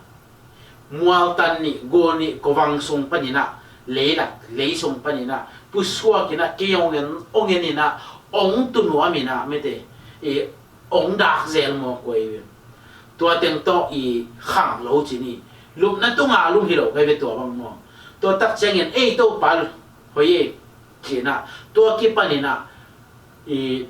mualtan nih, gul nih, khuavang sung panin ah, leilak, lei sung panin ah pusuak in ah, kei hong en, hong en in ah, hong tu nuam in ah, mete, i, hong dak zel mawk uh hi. Tua teng tawh i khang lo ci ni. Lupna tunga lum hi lo ka hi ve tua bang maw. Tua tak ciangin ei Topa hoih e ci-in ah, tua kipanin ah i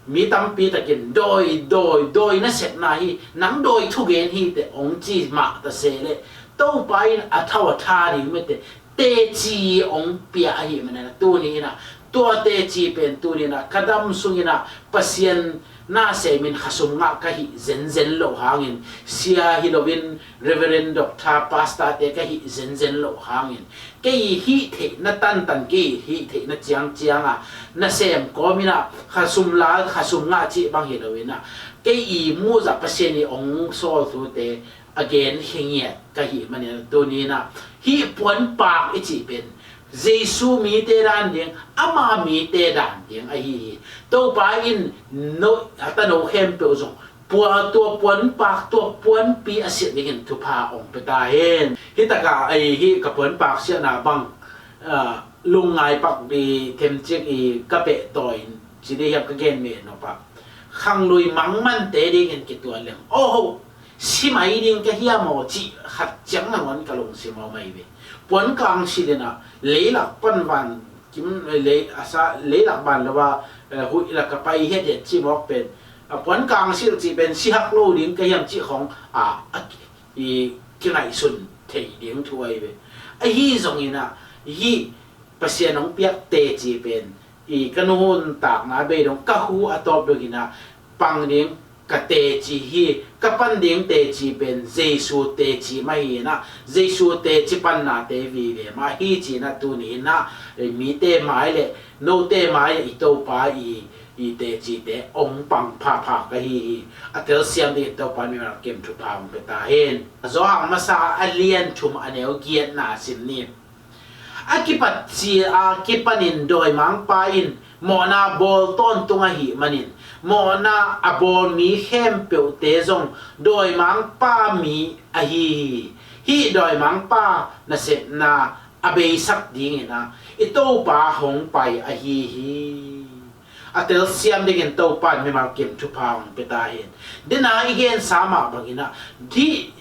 mi tampi takin dawi, dawi, dawi nasepna hi, nang dawi thugen hi teh hong ci mah ta se leh, Topa in a thau a tha ding mete teci hong pia ahih manin ah tuni in ah, tua teci pen tuni in ah ka dam sungin ah Pasian na semin khasum ngah ka hih zenzen loh hangin, sia hi loin Reverend, Doctor, Pastor te ka hih zenzen loh hangin, kei hih theihna tantan, kei hih theihna ciangciang a nasem kawmin ah khasum la, khasum ngah cih bang hi loin ah, kei i muhzah Pasian i hong sawl thute a gen khe ngiat ka hih manin ah tuni in ah, hih puanpak i cih pen Jesu mite dan ding, ama mite dan ding ahi hi. Topa in no, a tano khempeuh zong pua, tua puanpak, tua puanpi a silh dingin thupha hong pia ta hen. Hih takah ei hih ka puanpak siahna bang, ah, lungngai pak i themcik i ka pehtawi in ci dih hiam ka gen meh nopah, khanglui mangmante dingin kituan leng, oh ho, si mai ding ka hiam aw cih khat ciang nangawn ka lungsim a om ahi ve. Puankang silh in ah leilak pan van kim, lei, a sa, leilak ban lo a, eh, huih lak a pai hiathiat cimawk pen, a puankang silh cih pen si hak lo ding ka hiam cih khong a, a ki, i kingaihsun theih ding thu ahi ve. Ahi zongin ah hih Pasian hong piak teci pen i ka nuntakna bei dong, ka hu a tawp dongin ah pang ding ka teci hi. Ka pan ding teci pen Jesu teci mah hi in ah, Jesu teci pannate vive mah hi ci-in ah tuni in ah mite mai le note mai le i Topa i, i tecite hong pang phapha ka hi hi. A telsiam dingin Topa in mimal kim thupha hong pia ta hen. Johan masa a lian thum a neu giatna sim ni. A kipat ci a kipanin dawimangpa in mawhna bawl tawntung ahih manin, mawhna a bawl mi khempeuhte zong dawimangpa mi ahi hi. Hih dawimangpa nasepna a beisak dingin ah i Topa hong pai ahi hi. A telsiam dingin Topa in mimal kim thupha hong pia ta hen. Dena i gensa mah bangin ah, hih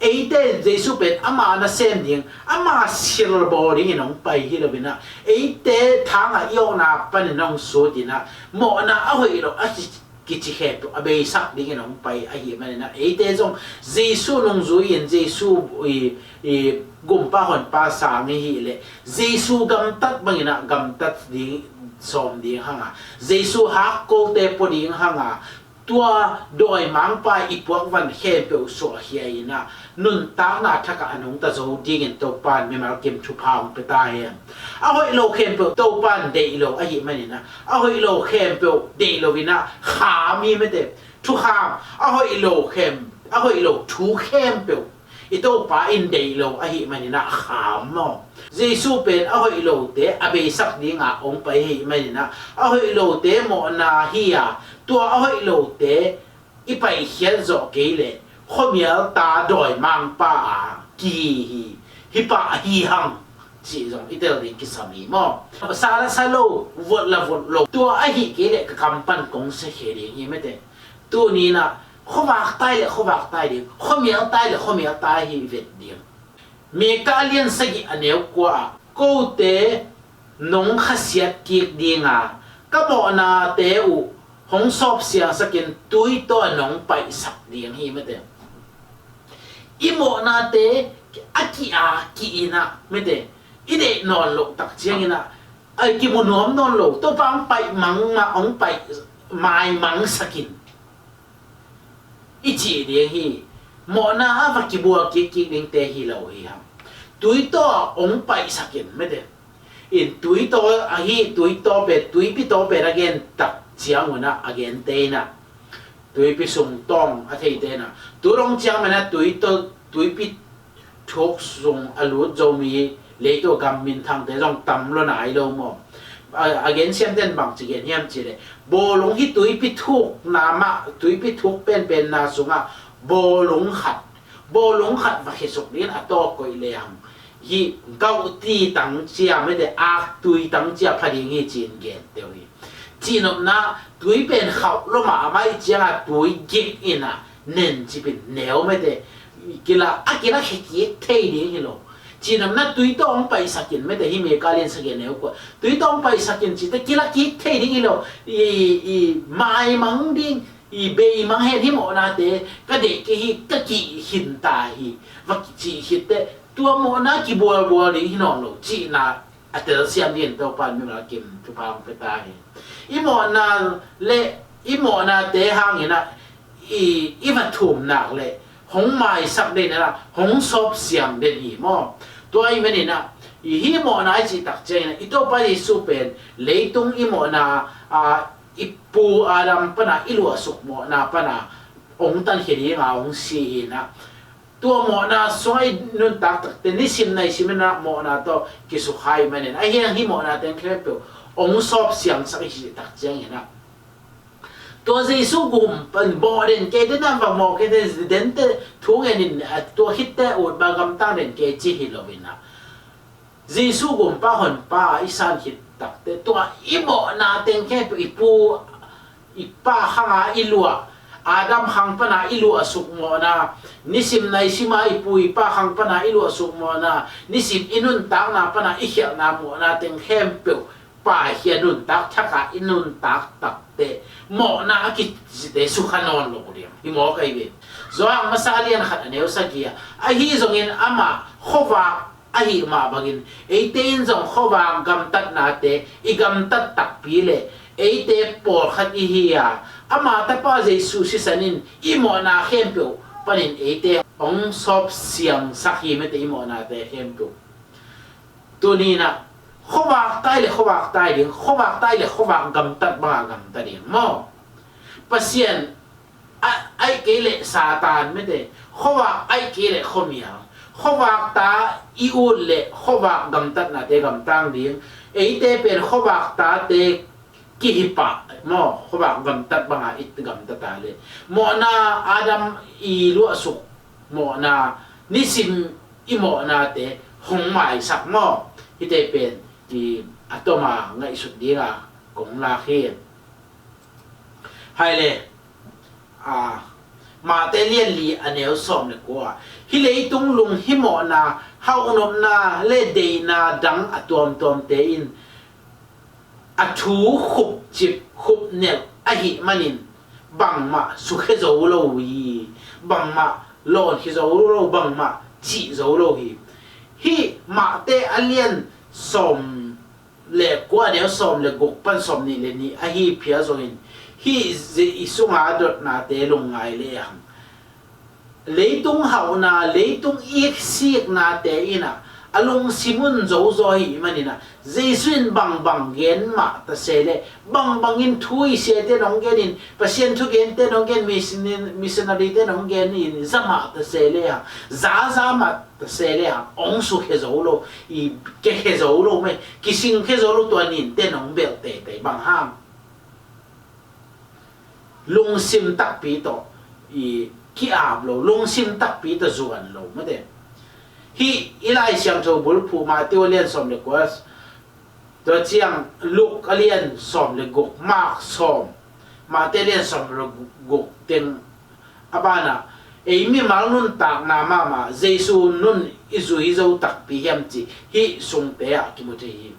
eite Jesu pen ama nasem ding, ama silbawl dingin hong pai hi loin ah, eite thangah i awkna panin hong sut in ah, mawhna a hoih loh a ki, kici khempeuh a beisak dingin hong pai ahih manin ah, eite zong Jesu nungzui-in Jesu i, i gumpa honpa sang i hih leh Jesu gamtat bangin ah gamtat ding sawm ding hang a, Jesu hakkote pua ding hang a, tua dawimangpa i puakvan khempeuh suahkhia in ah, nuntakna thakah a nungta zo dingin Topa in mimal kim thupha hong pia ta hen. A hoih lo khempeuh Topa in deih lo ahih manin ah, a hoih lo khempeuh deih lo in ah kham hi mete. Thukham, a hoih lo khem, a hoih lo thu khempeuh i Topa in deih lo ahih manin ah kham maw. Jesu pen a hoih lote a beisak dinga hong pai ahih manin ah, a hoih lote mawhna hi a, tua a hoih lote i paikhiat zawh kei leh khuamial ta dawimangpa a kihi hi, hih pa ahi hang cih zong i tel ding kisam hi maw. Sa la sa lo, vot la vot lo, tua ahih kei leh ka kam pan kong siakhia ding hi mete. Tuni in ah khuavak tai le khuavak tai ding, khuamial tai le khuamial tai hi vet ding. Mika a lian sagih a neu kua ah, kote nong khasiat kik dinga, ka mawhnate uh hong sawp siangsakin tui tawh nong paihsak ding hi mete. I mawhnate a kih a kih in ah mete, i deih nawn loh tak ciangin ah, a kimu nuam nawn lo, Topa hong paih mang mah, hong paih maimangsakin i cih ding hi. Mawhna a va kibual kikkik dingte hi lo hi hang. Tui tawh hong paihsakin mete. In tui taw ahi, tui taw pen, tuipi taw pen a gen tak ciang un ah a gente in ah, tuipi sung tawng a theite in ah, tu dong ciang man ah tui taw, tuipi thuk sung a lut zo mi leitung gam minthangte zong tam lua nai lo maw. A, a gensiamte in bangci gen hiam cih leh, bawlung hi tuipi thukna mah, tuipi thuk penpenna sungah bawlung khat, bawlung khat va khesuk dingin a tawk koih lehang, hih gauhti tang cia mete, aktui tang cia pha ding hi ci-in gen teuh hi. Cihnopna, tui pen khauh lua mahmah ih ciangah tui gik in ah, Nencipin neu mete, kila, a kila khekik thei ding hi lo. Cinamna tui tawh hong paisakin mete, hi Mika lian sagih neu kua. Tui tawh hong paisakin cite kila kik thei ding hi lo. I, i maimang ding, i beimang hen hi mawhnate, ka deih kei hi, ka kikhin ta hi. Va kicih khitte, tua mawhna kibualbual ding hi nawn lo, cihna a telsiam dingin Topa in mimal kim thupha hong pia ta hi. I mawhna le i mawhnate hangin ah i, i va thum nak le hong maisak den ah, hong sawp siang den hi maw? Tua ahih manin ah, i hi mawhna i cih tak ciangin ah, i Topa Jesu pen leitung i mawhna, a, i pu Adam pana i luahsuk mawhna pana hong tankhia dinga hong si hi nah. Tua mawhna sungah i nuntak takte, nisim naisim in ah mawhna tawh kisukha ahih manin, ahi hang hi mawhna teng khempeuh hong sawp siangsak i cih tak ciangin ah, tua Jesu gum pan bawh den kei te, nan va mawh kei te, dente thu ngenin, a, tua khitte utbang gamtang den kei ci hi lo in ah, Jesu gumpa honpa i san khit takte, tua i mawhna teng khempeuh, i pu i pa khanga i luah, Adam khang pana i luahsuk mawhna, nisim naisima i pu i pa khang pana i luahsuk mawhna, nisim i nuntakna pana i khialhna mawhna teng khempeuh, paikhia nuntak thaka i nuntak takte, mawhna a kicite sukha nawn lo ding hi maw, ka hi ve. Johan masa lian khat a neu sagih ah, ahi zongin amah khuavak ahih mah bangin, eite in zong khuavak gamtatnate i gamtat takpi le eite pawlkhat i hi a, ama tapa Jesu sisan in i mawhna khempeuh panin eite hong sawp siangsak hi mete, i mawhnate khempeuh. Tuni in ah, khuavak tai le khuavak tai ding, khuavak tai le khuavak gamtat banga gamta ding maw? Pasian a, ahih kei leh Satan mete, khuavak ahih kei leh khuamial, khuavak ta i ut leh khuavak gamtatnate gamtang ding, eite pen khuavak tate kihi pah maw, khuavak gamtat banga i gamta ta leh, mawhna Adam i luahsuk mawhna, nisim i mawhnate hong maisak maw? Hite pen i a toma ngaihsut dinga kong lak hi. Hai le, a, Mate lian li a neu sawm le kua, hi leitung lung hi mawhna, hauhnopna le deihna dang a tuamtuamte in a thu khupcip khupnelh ahih manin bangmah sukhia zo lo hi, bangmah lawnkhia zo lo, bangmah cih zo lo hi. Hih Mate a lian sawm le kua, a neu sawm le guk pan sawm nih le nih ahi phial zongin, hih i sunga dotnate lungngai lehang, leitung hauhna, leitung iksiknate in ah a lungsim un zozaw ahih manin ah, Jesu in bangbang gen mah ta se leh, bangbangin thu i siate nong genin, Pasian thugente nong gen, missionary-te nong genin za mah ta se lehang, zaza mah ta se lehang, hong sukhia zo lo, i kikhia zo lo meh, kisingkhia zo lo, tua ninte nong belh teitei bang hang. Lungsim takpi tawh i ki-ap lo, lungsim takpi tawh zuan lo mate. Hih i Lai Siangtho bulphuh Matthew a lian sawm le kua, tua ciang Luke a lian sawm le guk, Mark sawm, Mate lian sawm le guk teng a banah, ei mimal nuntakna mahmah Jesu nun i zui zo takpi hiam cih hih sungte ah kimu thei hi.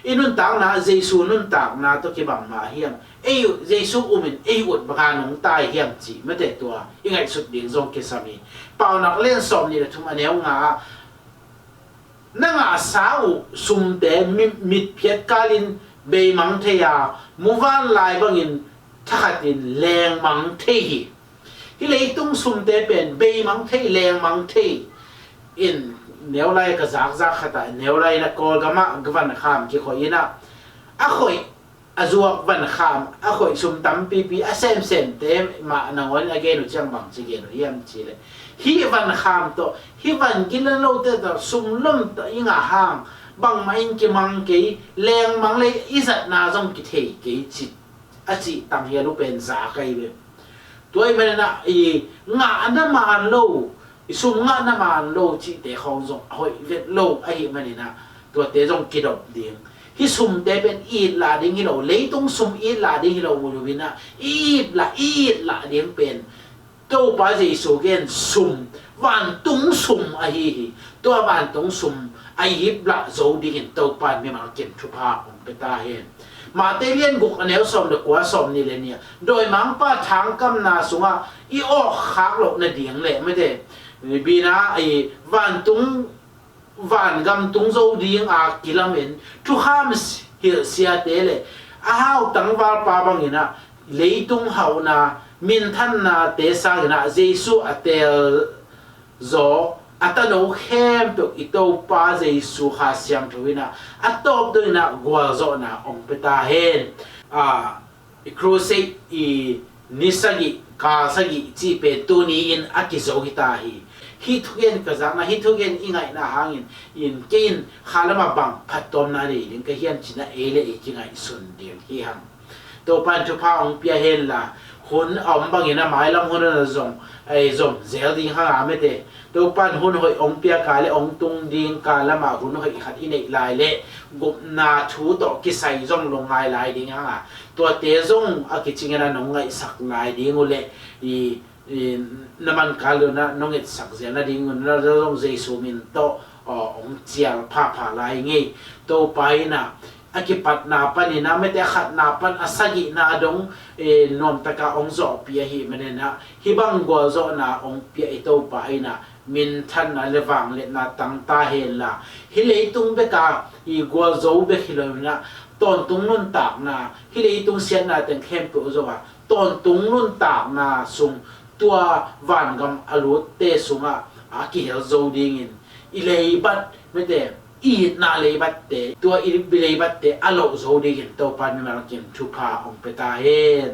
I nuntakna Jesu nuntakna tawh kibang mah hiam? Ei uh, Jesu umin ei ut banga nungta hiam cih mate, tua i ngaihsut ding zong kisam hi. Paunak lian sawm nih le thum a neu nga ah, na ngahsa uh sumte mi-, mitphiat kalin beimang thei a, muvanlai bangin thakhatin lengmang thei hi. Hih leitung sumte pen beimang thei, lengmang thei in, neu lai ka zakzak khatah, neu lai na Kawlgamah vankham kikhoih in ah, a khoih a zuak vankham, a khoih sum tampipi a semsemte mah nangawn a gen uh ciang bangci gen uh hiam cih leh, hih vankham tawh, hih van gila lote tawh sum lom tawh i ngah hang, bangmah in kimang kei, lengmang lei i zatna zong kithei kei cih a cih tanghial uh pen za ka hi ve. Tua ahih manin ah i ngahna man lo, i sum ngahna man lo cihte khawng zong a hoih vet lo ahih manin ah, tuate zong kidop ding. Hih sumte pen i itlah ding hi lo, leitung sum i itlah ding hi lo, ulu in ah i itlah, i itlah ding pen Topa Jesu gen sum, vantung sum ahi hi. Tua vantung sum a i hip lah zo dingin Topa in mimal kim thupha hong pia ta hen. Matthai lian guk a neu sawm le kua, sawm nih le nih ah dawimangpa thangkamna sungah i awkkhak loh nading le mete bina i vantung vangam tung zo ding a kilamin thukham hilhsiate le a hau tangvalpa bangin ah leitung hauhna minthannate sangin ah Jesu a teel zaw a tano khempeuh i Topa Jesu Kha Siangtho in ah a tawp dongin ah gualzawhna hong pia ta hen. A, i crusade i ni sagih, kal sagih cih pen tuni-in a kizo hi ta hi. Hih thugen ka zakna, hih thugen i ngaihna hangin in kei in khalam ah bang phattuamna nei ding ka hiam cih na ei le ei kingaihsun ding hi hang. Topa in thupha hong pia hen la, hun a om bangin a mailam hun a zong ei zom zel ding hang a mete. Topa in hun hoih hong pia ka le hong tung ding ka lamah hun hoih khat i neih lai le gupna thu tawh kisai zong lungngai lai ding hang a, tuate zong a kicingin a nong ngaihsak lai ding uh le i, i na man kal dona nong etsak zel nading uh na zong Jesu min tawh aw hong cial phapha lai ngei. Topa in ah a kipatna panin ah mete a khatna pan a sagihna dong nuamtaka hong zawhpih ahih manin ah hih bang gualzawhna hong pia i Topa in ah minthanna le vangliatna tang ta hen la, hih leitung beka i gualzo bek hi lo in ah tawntung nuntakna, hih leitung siatna teng khempeuh zongah tawntung nuntakna sung tua vangam a lutte sungah a kihel zo dingin i leibat mete i itna leibatte, tua i leibatte a loh zo dingin Topa mimal kim thupha hong pia ta hen.